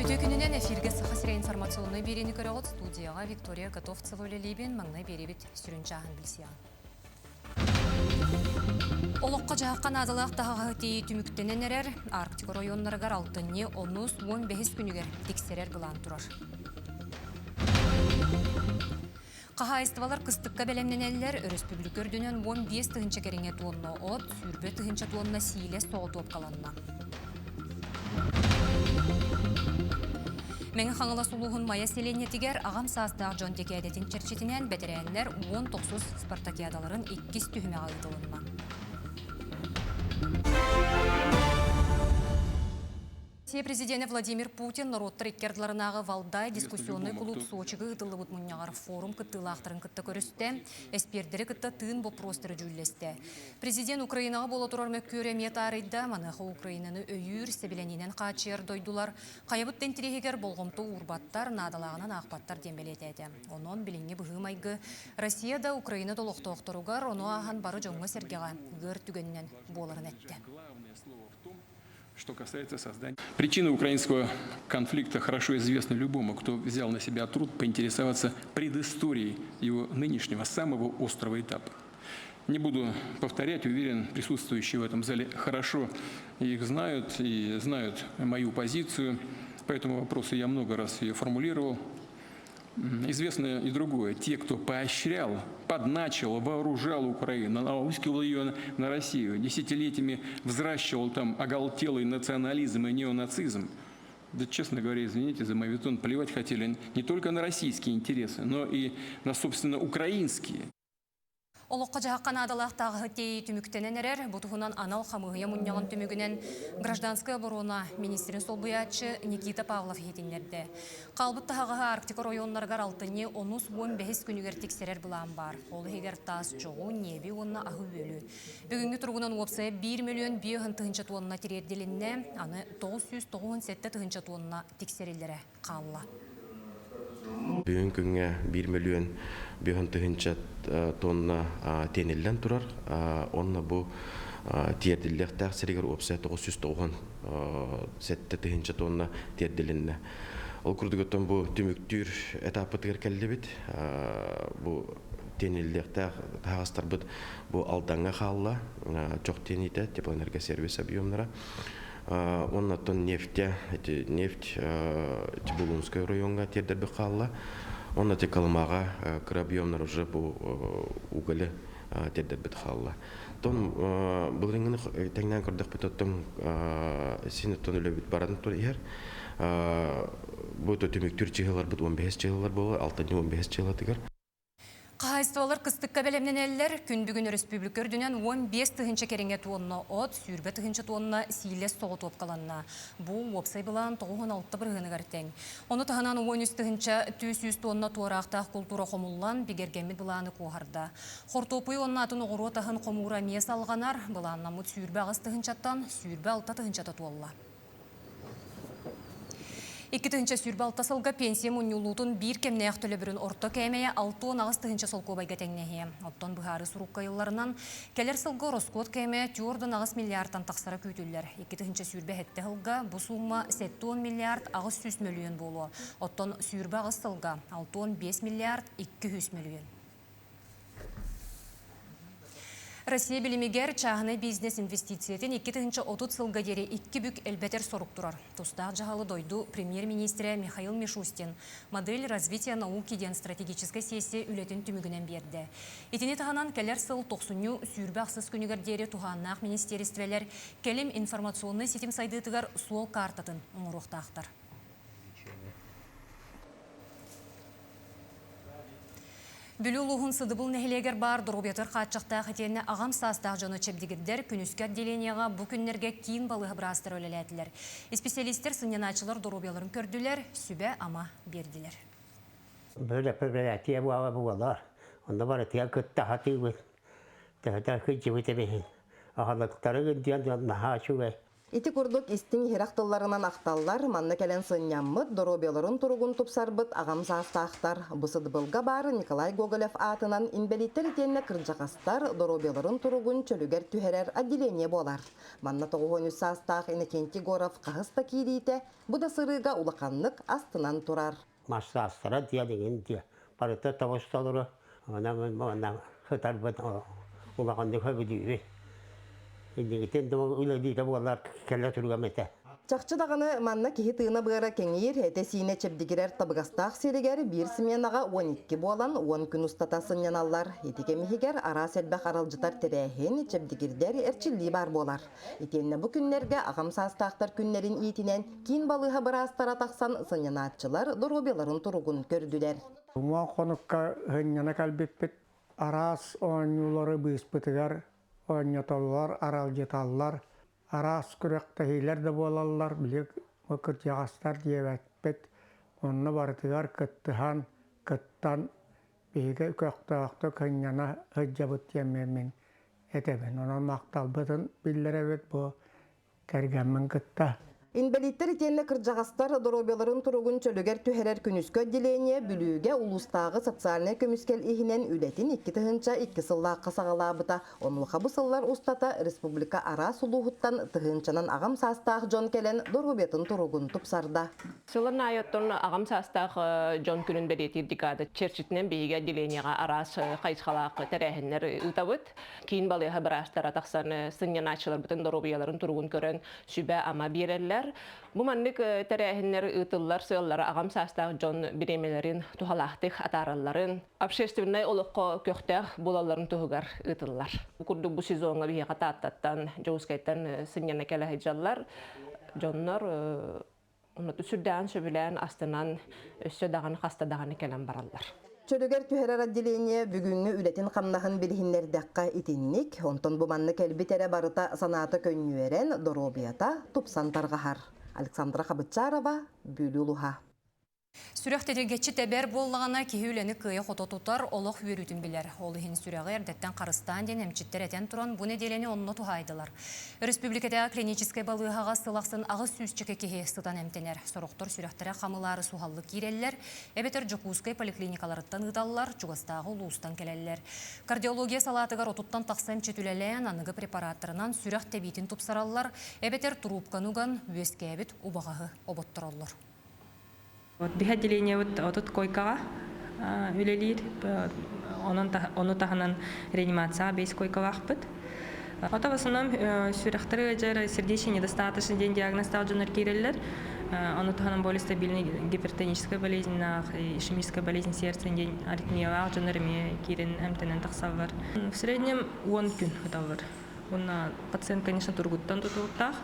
Үтүө күнүнэн эфиргэ Саха сирэ информационнай биэриини көрөҕүт. Студияҕа Виктория Готовцева үлэлиибин. Маҥнай биэриибит сүрүн чааһын билсиэҕиҥ. Олоххо-дьаһахха наадалаах таһаҕаһы тиэйии түмүктэнэн эрэр. Арктика оройуоннарыгар алтынньы онус 15 күнүгэр тиксэрэр былаан турар. Хаһаайыстыбалар кыстыкка бэлэмнэнэллэр, өрөспүүбүлүкэ үрдүнэн 15 тыһыынча кэриҥэ туонна от, 20 тыһыынча туонна сиилэс соҕотуопкаланна. Мэҥэ Хаҥалас улууһун Майа сэлиэнньэтигэр аҕам саастаах дьон дэкээдэтин чэрчитинэн бэтэрээннэр 19 спартакиадаларын иккис түһүмэҕэ ыытылынна. Россия президенэ Владимир Путин норуоттар икки ардыларынааҕы Валдай дискуссионнай кулууп Сочига ыытыллыбыт мунньаҕар форум кыттыылаахтарын кытта көрүстэ, эспиэрдэри кытта тыын боппуруостары дьүүллэстэ. Президент Украинаҕа буола турар мөккүөрү эмиэ таарыйда, маныаха Украинаны өйүүр, сэбилэниинэн хааччыйар дойдулар хайабыт да интэриэһигэр болҕомто уурбаттар, наадалааҕынан аахпаттар диэн бэлиэтээтэ. Онон билиҥҥи быһыы-майгы Россия да Украина да олохтоохторугар, ону ааһан бары дьоҥҥо-сэргэҕэ ыар түгэнинэн буоларын эттэ. Что касается создания... Причины украинского конфликта хорошо известны любому, кто взял на себя труд поинтересоваться предысторией его нынешнего самого острого этапа. Не буду повторять, уверен, присутствующие в этом зале хорошо их знают и знают мою позицию. По этому вопросу я много раз ее формулировал. Известно и другое. Те, кто поощрял, подначивал, вооружал Украину, наускивал ее на Россию, десятилетиями взращивал там оголтелый национализм и неонацизм, да, честно говоря, извините за мавитон, плевать хотели не только на российские интересы, но и на, собственно, украинские. Олоххо-дьаһахха наадалаах тааҕыһы тиэйии түмүктэнэн эрэр. Бу туһунан анал хамыыһыйа мунньаҕын түмүгүнэн гражданскай оборона министрин солбуйааччы Никита Павлов иһитиннэрдэ. Хаалбыт таһаҕаһы Арктика оройуоннарыгар алтынньы онус 15 күнүгэр тиксэрэр былаан баар. Ол иһигэр таас чоҕу, ньиэби уонна аһы-үөлү. Бүгүҥҥү туругунан уопсайа 1 мөлүйүөн 5 тыһыынча туонна тириэрдилиннэ, аны 997 тыһыынча туонна тиксэриллэрэ хаалла. Бүгүн күҥҥэ 1 мөлүйүөн 5 тыһыынча тонна тиэниллэн турар. Онно бу тиэрдиллиэхтээх сиригэр уопсай 997 тыһыынча тонна тиэрдилиннэ. Ол курдук оттон бу түмүктүүр этаппытыгар кэллибит. Бу тиэниллиэхтээх таһаҕастарбыт бу Алдаҥҥа хаалла. Чох тиэниитэ, теплоэнергосервис объемнара. Уонна оттон нефтя, эти нефть Булунскай оройуоҥҥа тиэрдэрбит хаалла. Уонна эти Колымаҕа кыра объемнар уже бу уголи тиэрдэрбит хаалла. Оттон былырыыҥҥыны тэҥнээн көрдөхпүт оттон син оттон үлэбит баран тур иһэр. Бу түмүктүүр чыһыларбыт 15 чыһылар буолар, алтынньы 15 чыһылатыгар. Хаһаайыстыбалар кыстыкка бэлэмнэнэллэр. Күн бүгүн өрөспүүбүлүкэ үрдүнэн 15 тыһыынча кэриҥэ туонна от, 20 тыһыынча туонна сиилэс соҕотуопкаланна. Бу уопсай былаан 96 бырыһыаныгар тэҥ. Ону таһынан 13 тыһыынча 400 туонна туораахтаах култуура хомуллан, бигэргэммит былааны куоһарда. Хортуоппуй уонна атын оҕуруот аһын хомуура эмиэ салҕанар. Былааннаммыт 28 тыһыынчаттан 26 тыһыынчата туолла. 2026 сылга пенсия мунньуллуутун биир кэмнээх төлөбүрүн орто кээмэйэ 68 тыһыынча солкуобайга тэҥнэһиэ. Оттон быһаарыы сурукка ыйылларынан, кэлэр сылга ороскуот кээмэйэ 4,8 миллиардтан тахсара күүтүллэр. 2027 сылга бу суумма 70 миллиард 800 мөлүйүөн буолуо. Оттон 28 сылга 65 миллиард 200 мөлүйүөн. Россия билимигэр чааһынай бизнес инвестициятын 2030 сылга диэри икки бүк элбэтэр сорук турар. Тустаах дьаһалы дойду премьер-министрэ Михаил Мишустин «Модель развития науки» диэн стратегическай сессия үлэтин түмүгүнэн биэрдэ. Итини таһынан кэлэр сыл тохсунньу сүүрбэ ахсыс күнүгэр диэри туһааннаах министиэристибэлэр кэлим информационнай ситим сайдыытыгар суол каартатын оҥоруохтаахтар. Бүлүү улууһун Сыдыбыл нэһилиэгэр баар доруобуйатыгар хааччахтаах итиэннэ аҕам саастаах дьону чэбдигирдэр күнүскү отделениеҕа бу күннэргэ киин балыыһа быраастара үлэлээтилэр. Исписэлиистэр сынньанааччылар доруобуйаларын көрдүлэр, сүбэ-ама биэрдилэр. Бөрөппө буола буолар. Онно барытыгар кытта сатыыбыт. Төһөтө кыдьыбыт эбиһин. Аҕалыктары гын диэн дьон наһаа үчүгэй. Ити курдук истиҥ иһирэх тылларынан ахталлар, манна кэлэн сынньаммыт, доруобуйаларын туругун тупсарбыт аҕам саастаахтар. Бу сыдыбылга баар Николай Гоголев аатынан инбэлииттэр итиэннэ кырдьаҕастар доруобуйаларын туругун чөлүгэр түһэрэр отделение буолар. Манна 93 саастаах Иннокентий Егоров хаһыс да киириитэ бу да сырыыга улаханнык астынан турар. Массаастара диэн иҥин диэ барыта тоҕус толору онон сытарбыт улаханнык сөбүлүүбүт. Иннигитин да үлэлиирэ буоллар кэлэ туруом этэ. Чахчы даҕаны манна киһи тыына-быара кэҥиир, этэ-сиинэ чэбдигирэр табыгастаах сиригэр биир сменаҕа 12 буолан 10 күн устата сынньаналлар. Ити кэм иһигэр араас элбэх аралдьытар тэрээһин, чэбдигирдэр эрчиллии баар буолар. Итиэннэ бу күннэргэ аҕам саастаахтар күннэрин иитинэн киин балыыһа быраастара тахсан сынньанааччылар доруобуйаларын туругун көрдүлэр. Уҥуох хонукка сынньана кэлбиппит. Араас оонньуулары быыспытыгар оонньотоллор, аралдьыталлар. Араас күрэхтэһиилэр да буолаллар, били кырдьаҕастар диэбэппит. Онно барытыгар кыттыһан, кыттан биһиги көхтөөхтүк сынньана сылдьабыт диэммин мин этэбин. Онон махталбытын биллэрэбит бу кэргэммин кытта. Инбэлииттэр итиэннэ кырдьаҕастар доруобуйаларын туругун чөлүгэр түһэрэр күнүскү отделение Бүлүүгэ улуустааҕы социальнай көмүскэл иһинэн үлэтин 2002 сыллаахха саҕалаабыта. Онуоха бу сыллар устата республика араас улууһуттан тыһыынчанан аҕам саастаах дьон кэлэн доруобуйатын туругун тупсарда. Сылын аайы оттон аҕам саастаах дьон күнүн бэлиэтиир декада чэрчитинэн биһиги отделениеҕа араас хайысхалаах тэрээһиннэр ыытабыт. Киин балыыһа быраастара тахсан сынньанааччыларбытын доруобуйаларын туругун көрөн сүбэ-ама биэрэллэр. Бу маннык тэрээһиннэр ыытыллар сыаллара аҕам саастаах дьон бириэмэлэрин туһалаахтык атааралларын, общественнай олоххо көхтөөх буолалларын туһугар ыытыллар. Бу курдук бу сезоҥҥа биһиэхэ Тааттаттан, Дьокуускайтан сынньана кэлэ сылдьаллар. Дьоннор сүрдээн сөбүлээн астынан өссө даҕаны хаста даҕаны кэлэн бараллар. Чөлүгэр түһэрэр отделение бүгүҥҥү үлэтин-хамнаһын билиһиннэрдэххэ итинник, онтон бу манна кэлбит эрэ барыта санаата көнньүөрэн, доруобуйата тупсан тарҕаһар. Александра Хабычарова, Бүлүү улуһа. Сүрэх тэтиргэччи тэбэр буоллаҕына, киһи үлэни кыайа-хото тутар, олох үөрүүтүн билэр. Ол иһин сүрэҕи эрдэттэн харыстаан диэн эмчиттэр этэн туран, бу нэдиэлэни онно туһаайдылар. Өрөспүүбүлүкэтээҕи клиническэй балыыһаҕа сыл ахсын 800-чэкэ киһи сытан эмтэнэр. Сорохтор сүрэхтэрэ хамылаары суһаллык киирэллэр, эбэтэр Дьокуускай поликлиникаларыттан ыыталлар, чугастааҕы улуустан кэлэллэр. Кардиология салаатыгар отуттан тахса эмчит үлэлээн, аныгы препараттарынан сүрэх тэбиитин тупсараллар, эбэтэр туруупканы уган, үөскээбит убаҕаһы оботтороллор. Вот биһи отделениебыт 30 койкаҕа үлэлиир. Онон ону таһынан реанимацияҕа 5 койкалаахпыт. Ото в основном сүрэхтэрэ ыалдьар сердечный недостаточный диэн диагнозтаах дьоннор киирэллэр. Ону таһынан более стабильный гипертоническая болезнь ишемическая болезнь сердца диэн аритмиялаах дьоннор эмиэ киирэн эмтэнэн тахсаллар. В среднем 10 күн ыталлар. Уонна пациент, конечно, туругуттан тутулуктаах.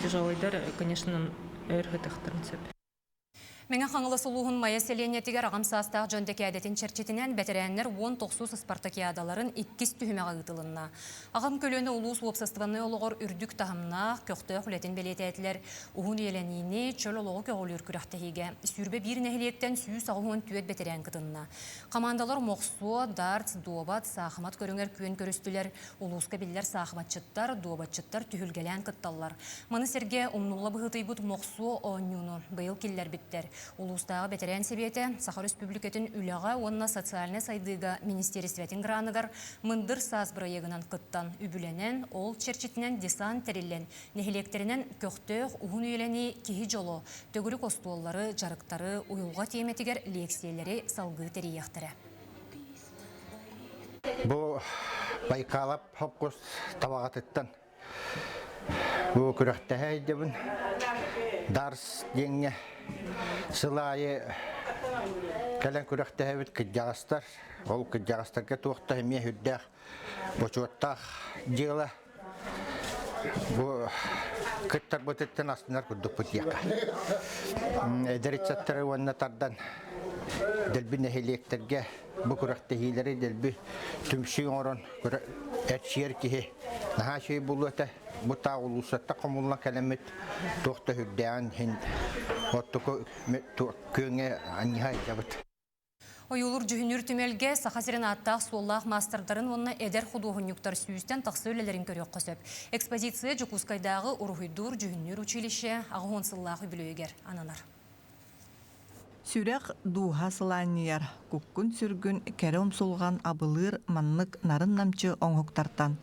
Тяжелыйдар, конечно, өр ытыахтарын сөп. Мэҥэ Хаҥалас улууһун Майа сэлиэнньэтигэр аҕам саастаах дьон дэкээдэтин чэрчитинэн бэтэрээннэр 19 спартакиадаларын иккис түһүмэҕэ ыытылынна. Аҕам көлүөнэ улуус уопсастыбаннай олоҕор үрдүк таһымнаах, көхтөөх үлэтин бэлиэтээтилэр. Уһун үйэлэниини, чөл олоҕу көҕүлүүр күрэхтэһиигэ 21 нэһилиэктэн 184 бэтэрээн кытынна. Хамаандалар мохсуо, дартс, дуобат, саахымат көрүҥэр күөн көрүстүлэр. Улууска биллэр саахыматчыттар, дуобатчыттар түһүлгэлээн кытталлар. Маны сэргэ умнулла быһыытыйбыт мохсуо оонньууну быйыл киллэрбиттэр. Улуустааҕы бэтэрээн сэбиэтэ Саха Өрөспүүбүлүкэтин үлэҕэ уонна социальнай сайдыыга министиэристибэтин граныгар Мындыр саас бырайыагынан кыттан, үбүлэнэн, ол чэрчитинэн десант тэриллэн, нэһилиэктэринэн көхтөөх уһун үйэлэнии киһи дьоло, төгүрүк остуоллары, дьарыктары, уйулҕа тиэмэтигэр лиэксийэлэри салгыы тэрийиэхтэрэ. Бу Байкалап хопкус табаҕатыттан бу күрэхтэһэ сылдьабын. Дарс диэҥҥэ сыл аайы кэлэн күрэхтэһэбит кырдьаҕастар. Ол кырдьаҕастарга туох да эмиэ сүрдээх бочуоттаах дьыала. Бу кыттарбытыттан астынар курдукпут диэххэ. Эдэр ыччаттары уонна тардан дэлби нэһилиэктэргэ бу күрэхтэһиилэри дэлби түмсүү оҥорон эрчийэр киһи наһаа үчүгэй буолуо этэ. Бу таа улуустарта хомуллан кэлэммит туох да үрдээҕин иһин оттуку күөҥҥэ анньыһа сылдьабыт. Ойуулуур-дьүһүннүүр түмэлгэ Саха сирин ааттаах-суоллаах маастардарын уонна эдэр худуоһунньуктар сүүстэн тахса үлэлэрин көрүөххэ сөп. Экспозиция Дьокуускайдааҕы уруһуйдуур-дьүһүннүүр училище 80 сыллаах үбүлүөйүгэр ананар. Сүрэх дууһа сылаанньыйар, куккун-сүргүн кэрэ умсулҕан абылыыр маннык нарын-намчы оҥоһуктартан.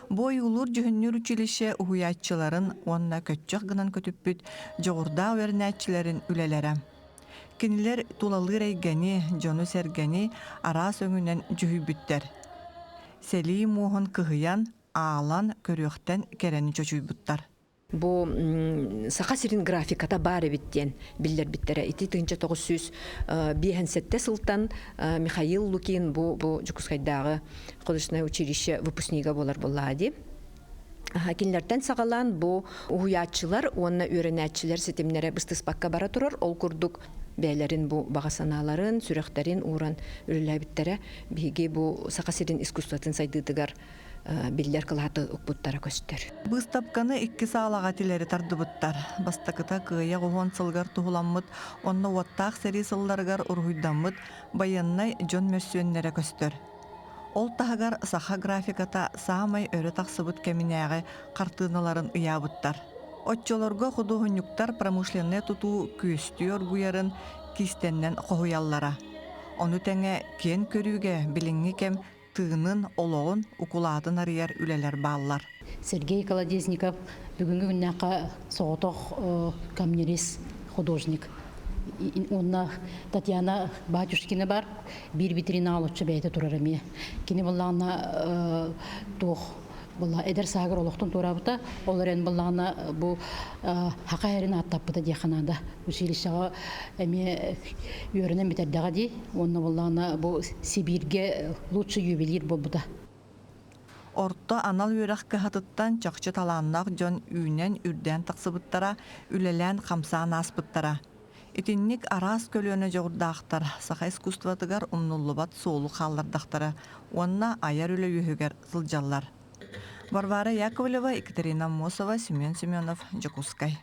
Бу ойуулуур-дьүһүннүүр училище уһуйааччыларын уонна көччөх гынан көтүппүт дьоҕурдаах үөрэнээччилэрин үлэлэрэ. Кинилэр тулалыыр эйгэни, дьону-сэргэни араас өҥүнэн дьүһүйбүттэр. Сэлии муоһун кыһыйан, аалан, көрүөхтэн кэрэни чочуйбуттар. Бу Саха сирин графиката баар эбит диэн биллэрбиттэрэ. Ити 1957 сылтан Михаил Лукин бу, бу Дьокуускайдааҕы художественное училище выпускнига буолар буоллаҕа дии. Кинилэртэн саҕалаан бу уһуйааччылар уонна үөрэнээччилэр ситимнэрэ быстыспакка бара турар. Ол курдук бэйэлэрин бу баҕа санааларын, сүрэхтэрин ууран үлэлээбиттэрэ биһиги бу Саха сирин искусствотын сайдыытыгар биллэр кылааты укпуттара көстөр. Быыстапканы икки саалаҕа тилэри тардыбыттар. Бастакыта Кыайа оһуон сылыгар туһуламмыт, онно уоттаах сэрии сылларыгар уруһуйдаммыт байыаннай дьон мөссүөннэрэ көстөр. Ол таһыгар саха графиката саамай өрө тахсыбыт кэминээҕи хартыыналарын ыйаабыттар. Оччолорго худуоһунньуктар промышленнай тутуу күөстүү оргуйарын киистэннэн хоһуйаллара. Ону тэҥэ киэн көрүүгэ билиҥҥи кэм тыынын, олоҕун укулаатын арыйар үлэлэр бааллар. Сергей Колодезников бүгүҥҥү күннээххэ соҕотох камнерист художник. Уонна Татьяна Батюшкина бар, биир витрина олоччу бэйэтэ турар эмиэ. Кини буллаҕына туох була эдэр саагыр олохтон туораабыта, ол эрэн буллаҕына бу хака эрин ааттаппыта диэххэ наада. Училищеҕа эмиэ үөрэнэн бүтэрдэҕэ дии. Уонна буллаҕына бу Сибииргэ лучший ювелир буолбута. Орто анал үөрэх кыһатыттан чахчы талааннаах дьон үүнэн-үрдээн тахсыбыттара, үлэлээн-хамсаан ааспыттара. Итинник араас көлүөнэ дьоҕурдаахтар саха искусствотыгар умнуллубат суолу хааллардахтара уонна айар үлэ үөһүгэр сылдьаллар. Варвара Яковлева, Екатерина Аммосова, Семен Семенов, Дьокуускай.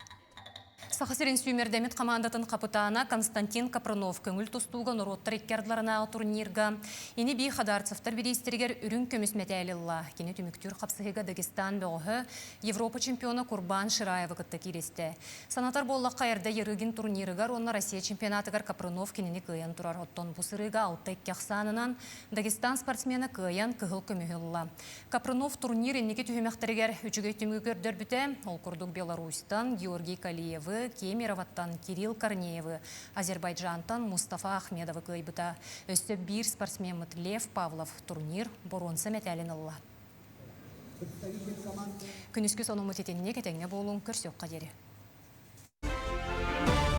Саха сирин сүүмэрдэммит хамаандатын хапытаана Константин Капрынов көҥүл тустууга норуоттар икки ардыларынааҕы турнирга ини-бии Хадарцевтар бириистэригэр үрүҥ көмүс мэтээл ылла. Кини түмүктүүр хапсыһыыга Дагестан бөҕөһө, Европа чемпиона Курбан Шираевы кытта кииристэ. Санатар буоллахха, эрдэ Ярыгин турнирыгар уонна Россия чемпионатыгар Капрынов кинини кыайан турар. Оттон бу сырыыга 6-2 ахсаанынан Дагестан спортсмена кыайан кыһыл көмүһү ылла. Капрынов турнир инники түһүмэхтэригэр үчүгэй түмүгү көрдөрбүтэ. Ол курдук Беларусьтан Георгий Калиевы, Кемеровоттан Кирилл Корнеевы, Азербайджантан Мустафа Ахмедовы кыайбыта. Өссө биир спортсмеммыт Лев Павлов турнир боруонса мэтээлин ылла. Күнүскү сонуммут итинник этэҥҥэ буолуҥ, көрсүөххэ диэри.